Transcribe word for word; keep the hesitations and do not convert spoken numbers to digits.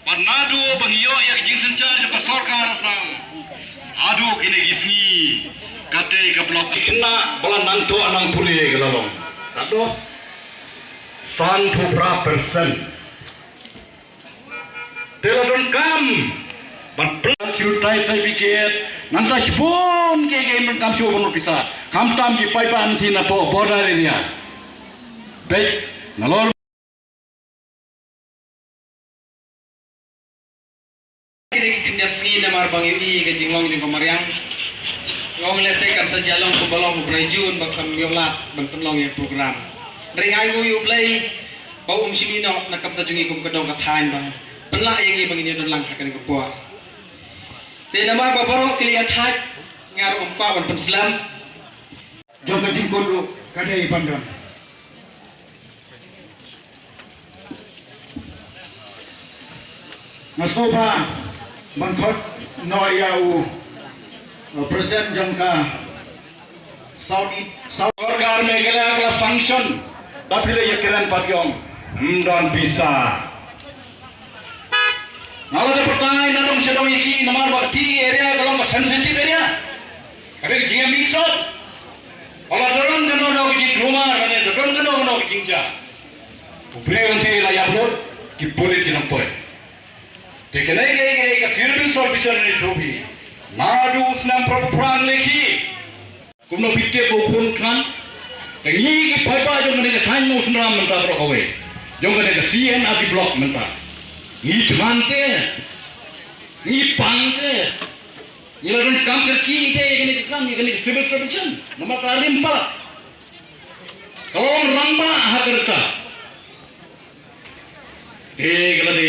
Bad naduh ba ngi ïoh ïa ka jingsynshar jong ka sorkar Assam haduh kine ki sngi, kata ka block khynnah ba la nangthoh nangpule ka la long katno? Sanphew phra percent. Te la donkam ban plan shu tai certificate, nangta shibun kiei kiei ban kam shuh ban lut pisa. Khamtam ki paidbah na pdeng na pdeng border area. Bad nalor kine ki khyndiat sngi namar ba ngi ïohi ka jinglong jong ka mariang. Nga ong lehse kan sa ïa long kumba long u briew Jun ba kan ïoh lad ban pynlong ïa program. Hynrei nga ai nguh ïa U Blei ba um shim ïa ngi noh na ka bynta jong ngi kum ka dong ka thaiñ ba pynlah ïa ngi ba ngin ïa don lang ha kane ka por. Te namar ba baroh ki la ïa thait, nga ruh ngam kwah ban pynslem. Jong ka jingkut ruh ka dei ban don. Nga sngewbha ban khot noh ïa u, uh, President jong ka South East, South. Sorkar Meghalaya ka la sanction ba phi la ïa kren pat ïong. Ym don pisa. Nga la dep batai na dong sha dong ïa ki namar ba ki area ka long ka sensitive area. Ka dei ka jingmix up. Ka la don kano kano ka jingkulmar, ka la don kano kano ka jingjia. U briew hangtei la ïap lut, ki pulit ki nang poi. Te kane ka, ka, ka Civil Service Commission ne trophy. Naduh u snem phra phew phra ngi leh ki. Kumno phi tip ba u khun khan? Ka ngi ki paidbah jong kane ka thaiñ Mawsynram mynta baroh kawei. Jong kane ka C and R D block mynta. Ngi thngan te. Ngi pang te. Ngi la donkam kyrkieh te ïa kane ka kam, ïa kane ka civil service. Namar ka rim palat. Ka long rangbah ha ka rta. Te ka la dei